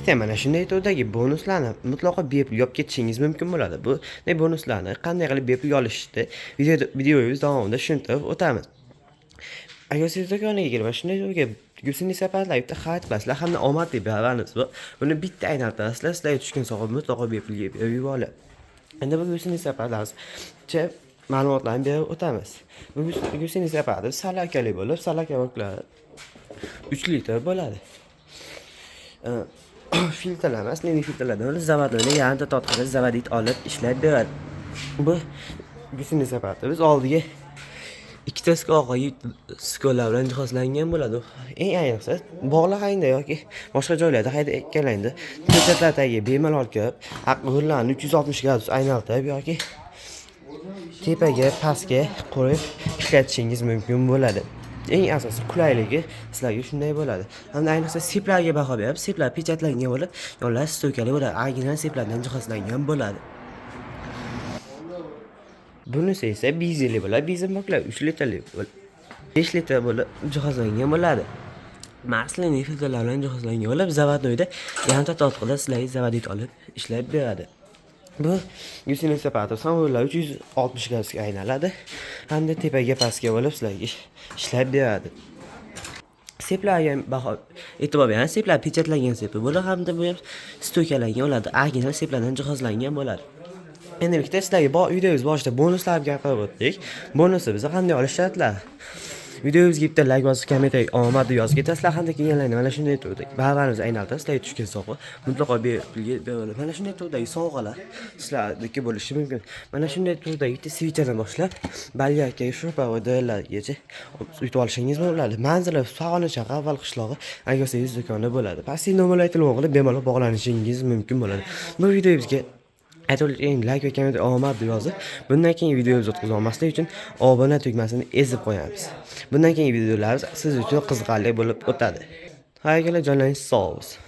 Bitta mana shunday turdagi bonuslarni mutlaqo bepul yopib ketishingiz mumkin bo'ladi. Bu bonuslarni qanday qilib bepul olishni videomiz davomida tushuntirib o'tamiz. Agar siz do'koniga kelib mana shunday joyga гусеница apparatlar bitta xarid qilasizlar hamda omadli barvarimiz bor. Buni bitta aylantirasizlar, sizlarga tushgan sovg'a mutlaqo bepulga berib yuboriladi. Endi bu гусеница apparatlarcha ma'lumotlarni berib o'tamiz. Bu гусеница apparati salakali bo'lib, salaka baklari 3 litr bo'ladi. Filtrlamas, nima filtrlardan заводной yarimta tortqida заводить olib ishlab beradi. Bu гусеница apparati biz oldiga ikkita skollar bilan jihozlangan bo'ladi. Eng ayniqsa bog'lar hayda yoki boshqa joylarda haydayotganlarida ko'chatlar tagiga bemalol kirib, rullarni 360 gradus aylantirib yoki tepaga, pastga qo'yib ishlatishingiz mumkin bo'ladi. Eng asosiy qulayligi sizlarga shunday bo'ladi. Hamda ayniqsa seplarga baho berib, seplar pechatlangan bo'lib, yonlari стойка li bo'ladi. Original seplardan jihozlangan bo'ladi. Bunisi esa dizelli bo'ladi. Dizel baklar 3 litrli bo'lib, 5 litr bo'lib jihozlangan bo'ladi. Масляный filtrlar bilan jihozlangan bo'lib, заводной da yarimta tortqida sizlarga заводить olib ishlab beradi. Bu гусеница apparati samolyotlar 360 gradusga aylanadi hamda tepaga, pastga bo'lib sizlarga ishlab beradi. Seplarga baho e'tibor beramiz. Seplar pechatlangan sepi bo'lib hamda bu ham стойка langan bo'ladi. Original seplardan jihozlangan bo'ladi. Endilikda sizlarga videomiz boshida bonuslar gapirib o'tdik. Bonusni biz qanday olish shartlari. Videomizga bitta layk bosib, kommentariy omad yozib ketasizlar hamda kelganlarni mana shunday turdagi barvarimizni aylantirib, sizlarga tushgan sovg'a mutlaqo bepulga beriladi. Mana shunday turdagi sovg'alar sizlarniki bo'lishi mumkin. Mana shunday turdagi bitta свеча dan boshlab болгарка, шуруповёрт largacha yutib olishingiz bo'ladi. Manzili Farg'ona shahri, Avval qishlog'i, Agar do'koni bo'ladi. Pastki nomerlar telefon qilib bemalol bog'lanishingiz mumkin bo'ladi. Bu videomizga aytib layk va komment omad deb yozib, bundan keyingi videomizni o'tkazib olmaslik uchun obuna tugmasini ezib qo'yamiz. Bundan keyingi videolarimiz siz uchun qiziqarli bo'lib o'tadi. Har akalar, jonlaringiz sog' bo'lsin.